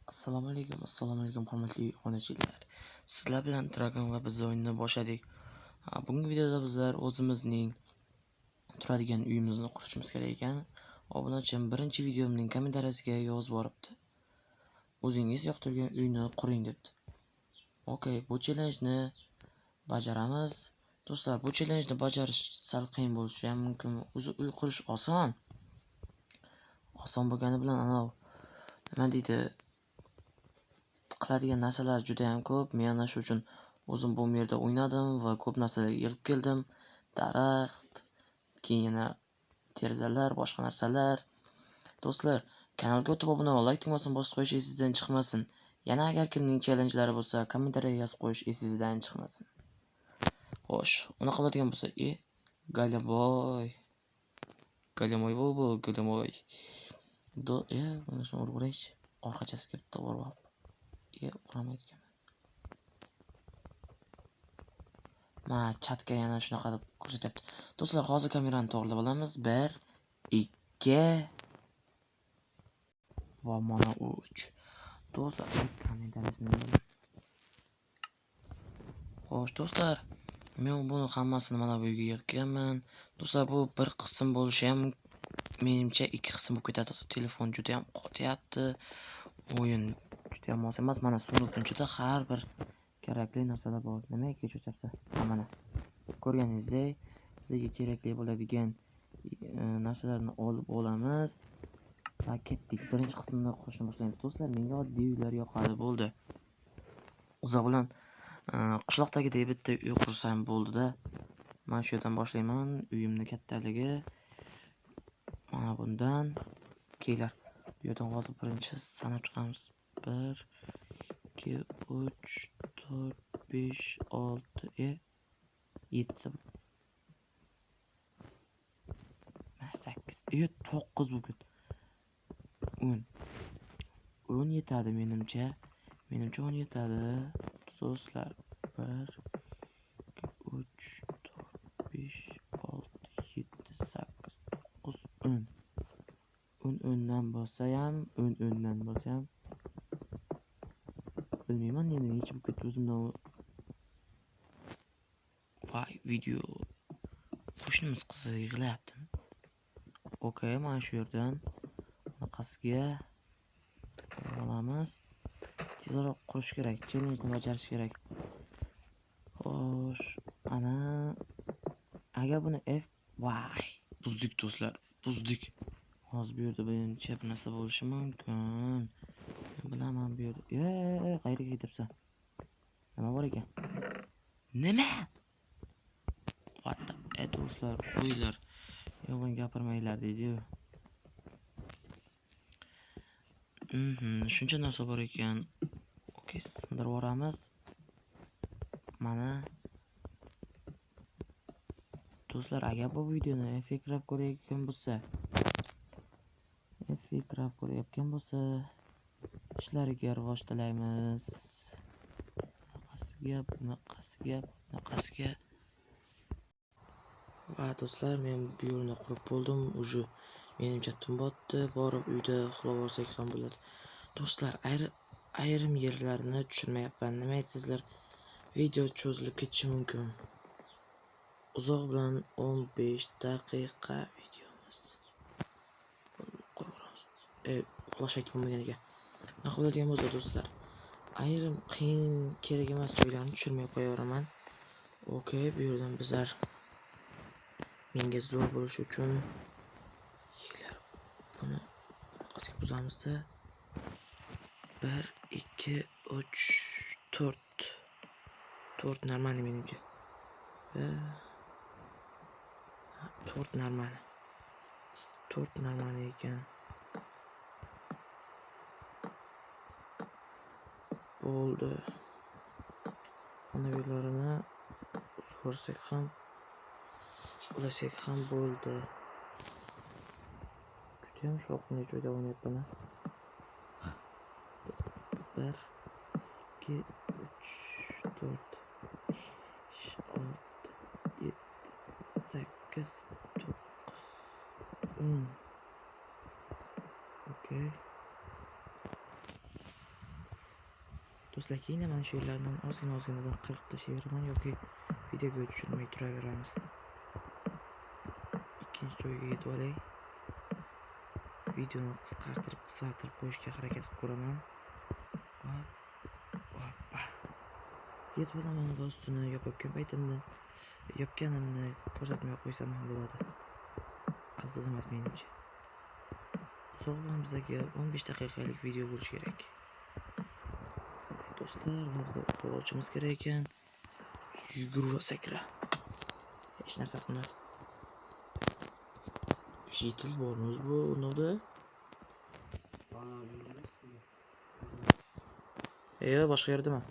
Assalomu alaykum, assalomu alaykum hurmatli obunachilar. Sizlar bilan Dragon va biz o'yinni boshladik. Bugungi videoda bizlar o'zimizning turadigan uyimizni qurishimiz kerak ekan. Obunachim birinchi videomning kommentariyasiga yozib boribdi. O'zingiz yoqtirgan uyni quring debdi. Okey, bu challenjni bajaramiz. Do'stlar, bu challenjni bajarish sal qiyin bo'lishi ham mumkin. O'zi uy qurish oson. Oson bo'lgani bilan anov nima deydi, qiladigan narsalar juda ham ko'p. Men ana shu uchun o'zim bu yerda o'ynadim va ko'p narsalar yig'ib keldim. Daraxt, keyin yana derazalar, boshqa narsalar. Do'stlar, kanalga o'tib obuna va like tugmasini bosib qo'yish esingizdan chiqmasin. Yana agar kimning challengelari bo'lsa, kommentariyaga yozib qo'yish esingizdan chiqmasin. Xo'sh, unaqa bo'ladigan bo'lsa, Galaboy. Galamoy bu, galamoy. Do, buni shuni urib uraychi. Orqachasiga bitta urib olib. Uramaydi ekanman. Mana chatga yana shunaqa deb ko'rsatyapti. Do'stlar, hozir kamerani to'g'rilab olamiz. 1, 2 va mana 3. Do'stlar, kommentariyasini. Xo'sh, do'stlar, men buni hammasini mana bu yerga yig'ganman. Do'stlar, bu bir qism bo'lishi ham menimcha ikki qism bo'lib ketadi. Telefon juda ham qotyapti. O'yin juda ham mos emas. Mana sundukning ichida har bir kerakli narsalar bor. Nimaga kechyapti? Ha, mana ko'rganingizdek bizga kerakli bo'ladigan narsalarni olib olamiz va ketdik. Birinchi qismini qurishni boshlaymiz. Do'stlar, menga oddiy uylar yoqadi, bo'ldi. Uzoq bilan qishloqdagidek bitta uy qursam bo'ldi-da. Mana shu yerdan boshlayman. Uyimni kattaligi mana bundan. Kelar. Bu yerdan hozir birinchi sanab chiqamiz. 1, 2, 3, 4, 5, 6, 7, 8, 9 bo'lib ketdi. 10. 10 yetadi menimcha. Menimcha 10 yetadi. Do'stlar, 1, 2, 3, 4, 5, 6, 7, 8, 9, 10. 10 o'ndan bo'lsa ham, 10 o'ndan bo'lsa ham bilmayman endi necha bo'lib ketdi o'zimdan. Voy, video qo'shnimiz qizi yig'layaptimi? Okey, mana shu yerdan bunaqasiga olamiz. Tezroq qurish kerak, challenjni bajarish kerak. Xo'sh, ana agar buni F, voy, buzdik do'stlar, buzdik. Hozir bu yerda birinchi bir narsa bo'lishi mumkin. Men bilaman bu yerda. Qayerga ketyapsan? Nima bor ekan? Nima? What the? Do'stlar, qo'yinglar. Yolg'on gapirmanglar deydi-yu. Shuncha narsa bor ekan. Okey, sindirib yuboramiz. Mana do'stlar, agar bu videoni effektrab ko'rayotgan bo'lsa, effektrab ko'rayotgan bo'lsa, ishlariga rivoj tilaymiz. Bunaqasiga, bunaqasiga, bunaqasiga. Va do'stlar, men bu yerni qurib bo'ldim. Уже menimcha tun botdi. Borib uyda uxlab olsak ham bo'ladi. Do'stlar, ayrim yerlarini tushunmayapman. Nima aytsizlar? Video cho'zilib ketishi mumkin. Uzoq bilan 15 daqiqa videomiz. Buni qo'yib yuboramiz. Uxlash vaqti bo'lmagan ekan. Bunaqa bo'ladigan bo'lsa do'stlar, ayrim qiyin kerak emas joylarni tushirmay qo'yaveraman. Okey, bu yerdan bizlar menga zo'r bo'lishi uchun buni bunaqasiga buzamizda. 1, 2, 3, 4. 4 нормально menimcha. 4 нормально. 4 нормально ekan. Bo'ldi. Mana bu yerlarini ko'rsak ham, ulasak ham bo'ldi. Juda ham shovqinli joyda o'ynayapman. 1, 2, 3, 4, 5, 6, 7, 8, 9, 10. Okey. Do'stlar, keyin mana shu yerlardan ozgina-ozginadan qirqib tashlayveraman yoki videoga tushirmay turaveramiz. Ikkinchi joyga yetib olay. Videoni qisqartirib qo'yishga harakat qilib ko'raman. Hoppa. Yetib olaman va ustini yopayotgan paytimda yopganimni ko'rsatmay qo'ysam ham bo'ladi. Qiziq emas menimcha. Sog'lom bizga 15 daqiqalik video bo'lishi kerak. Do'stlar, bizga uxlab olishimiz kerak ekan. Yugur va sakra. Hech narsa qilmas. Jitil bormiz bu unda. Yo'q, boshqa yerdami?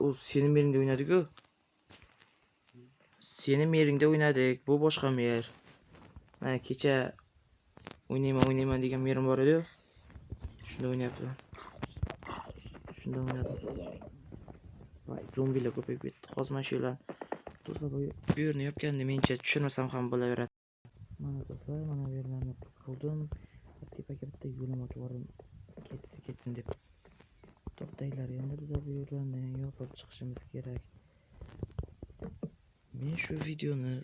O senin yeringda o'ynadik-ku. Senin yeringda o'ynadik. Bu boshqa yer. Mana kecha o'ynayman degan yerim bor edi-ku. Shunda o'ynayapman. Shunda o'ynadim. Voy, zombilar ko'payib ketdi. Hozir mana shu yerlar do'stlar, bu yerni yopganda menimcha tushirmasam ham bo'laveradi. Mana do'stlar, mana bu yerlarni qurib bo'ldim. Tepaga bitta yo'lim ochib yubordim. Ketsa ketsin deb. To'xtanglar, endi biz bu yerlarni yopib chiqishimiz kerak. Men shu videoni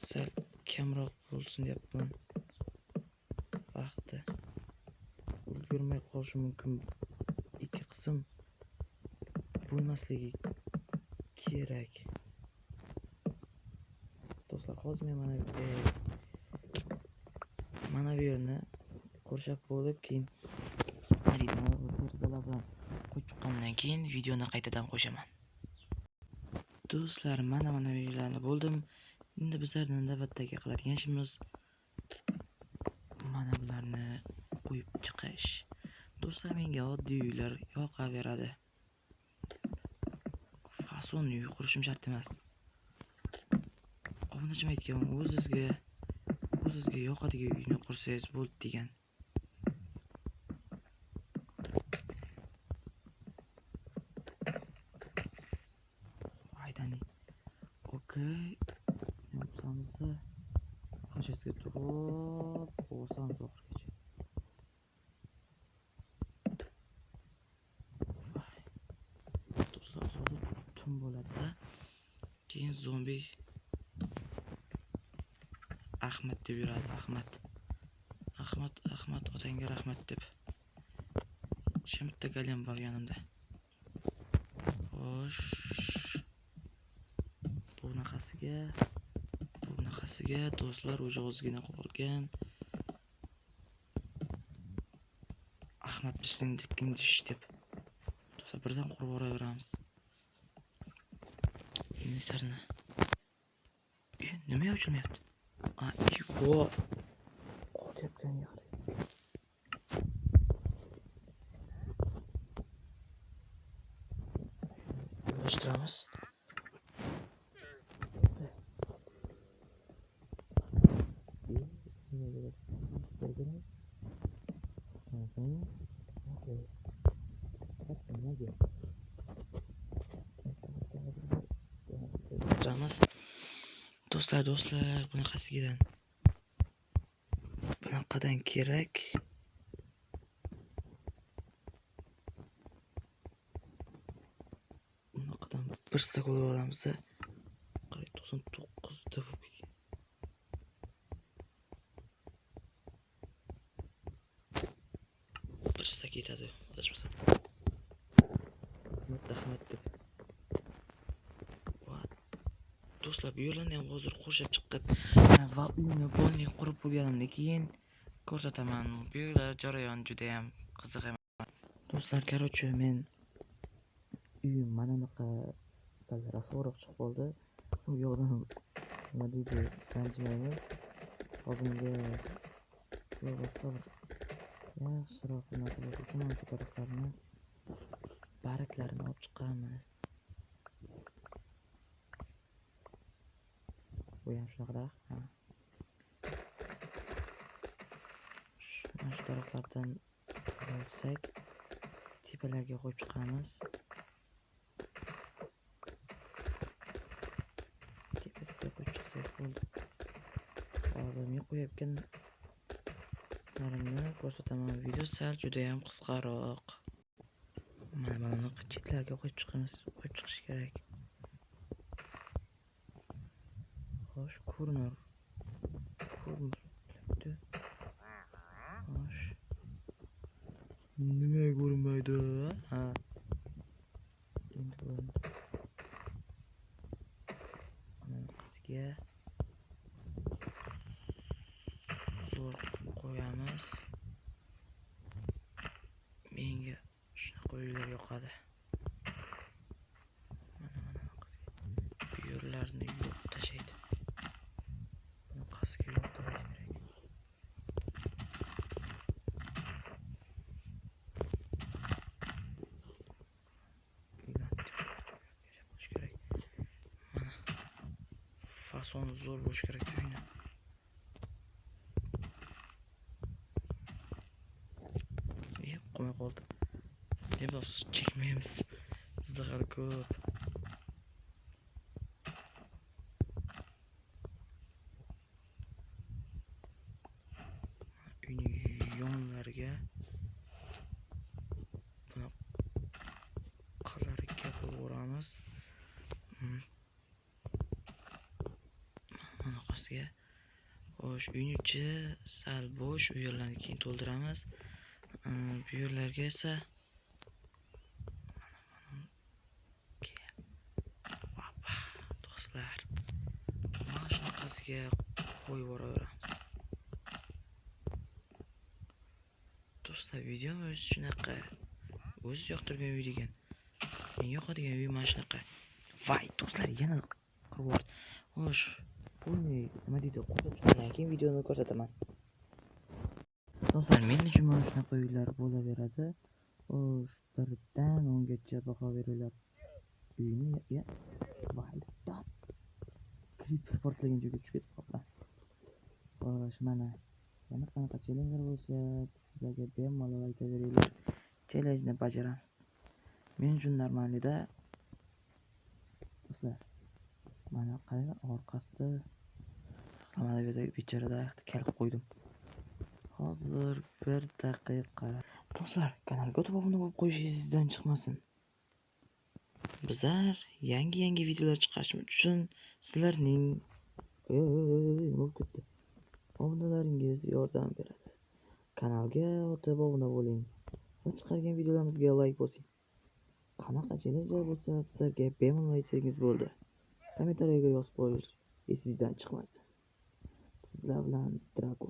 sal kamroq bo'lsin deyapman. Vaqti ulgurmay qolishi mumkin. Ikki qism bo'lmasligi kerak. Do'stlar, hozir men mana bu yerni qurshab bo'lib, keyin derazalar bilan qo'yib chiqqandan keyin videoni qaytadan qo'shaman. Do'stlar, mana bu yerlarni bo'ldim. Endi bizlarning navbatdagi qiladigan ishimiz mana bularni qo'yib chiqish. Do'stlar, menga oddiy uylar yoqaveradi. Fason uy qurishim shart emas. Obunachim aytgan, o'zizga yoqadigan uyni qursangiz bo'ldi degan. Haydani. Okey. Yopsamiz. Qashasiga turib, bosamiz oxirigacha. Do'stlar, hozir tun bo'ladi-da. Keyin zombi Ahmad deb yuradi, Ahmad. Ahmad, Ahmad, otangga rahmat deb. Şimdi bitta golem bor yonimda. Xo'sh. Bunaqasiga do'stlar o'zi ozgina qolgan. Ahmad bizning ikkinchi deb. Do'stlar, birdan qurib boraveramiz. Inserni. Nima ochilmayapti? Vo. Qotyapganga qarang. Birlashtiramiz. Do'stlar, bunaqasidan. Bunaqadan kerak. Bunaqadan bir stak olib olamiz. Qarang, 99 ta bo'lib ketgan. Bir stak yetadi, adashmasam. Rahmat deb. Do'stlar, bu yerlarni ham hozir qurshab chiqib va uyni polniy qurib bo'lganimdan keyin ko'rsataman. Bu yerlar jarayon juda ham qiziq emas. Do'stlar, короче, men uyim mana bunaqa sal rasvoroq chiqib qoldi. U yoqdan nima deydi, ranjimaymiz. Hozir menga boshqa bir yaxshiroq narsa bo'lishi uchun mana shu daraxtlarni barglarini olib chiqamiz. Bu ham shunaqa daraxt. Ha. Mana shu daraxtlardan olsak, tepalarga qo'yib chiqamiz. Tepasiga qo'yib chiqsak bo'ldi. Hozir men qo'yayotgan Larimni ko'rsataman. Video sal juda ham qisqaroq. Mana bunaqa chetlarga qo'yib chiqamiz, qo'yib chiqish kerak. Xo'sh, ko'rinur. Ko'rinmayapti. Xo'sh. Nima ko'rinmaydi? Ha. Endi ko'rindi. Bunaqasiga zo'r qo'yamiz. Menga shunaqa uylar yoqadi. Mana bunaqasiga. Bu yerlarni yopib tashlaydi. Bunaqasiga yopib tashlash kerak. Kerak. Mana fason zo'r bo'lishi kerak uyni. Qolmay qoldi. Deb afsus chekmaymiz. Bizda hali ko'p. Uyni yonlariga bunaqalariga qo'yib. Bunaqasiga. Xo'sh, uyning ichi sal bo'sh, u yerlarni keyin to'ldiramiz. Bu yerlarga esa mana do'stlar, mana shunaqasiga qo'yib yuboraveramiz. Do'stlar, videom o'zi shunaqa. O'zi yoqtirgan uy degan. Men yoqadigan uy mana shunaqa. Voy do'stlar, yana qirib yubordi. Xo'sh, buni nima deydi, qo'yib chiqqandan keyin videoni ko'rsataman. Do'stlar, men uchun mana shunaqa uylar bo'laveradi. Xo'sh, 1dan 10gacha baho beringlar. Uyni ya voy, dod. Creeper portlagan joyga tushib ketib qoldim. Xo'sh, mana yana qanaqa challengelar bo'lsa, sizlarga bemalol aytaveringlar. Challenge'ni bajaramiz. Men uchun normalida do'stlar, mana qaranglar, orqasida mana bu yerda bechora daraxtni kalib qo'ydim. Hozir 1 daqiqa. Do'stlar, kanalga o'tib obuna bo'lib qo'yishingizdan chiqmasin. Bizlar yangi videolar chiqarishimiz uchun sizlarning nima bo'lib ketdi? Obunalaringiz yordam beradi. Kanalga o'tib obuna bo'ling va chiqargan videolarimizga like bosing. Qanaqa challengelar bo'lsa, bizlarga bemalol aytsangiz bo'ldi. Kommentariyaga yozib qo'yish esingizdan chiqmasin. Sizlar bilan Drago.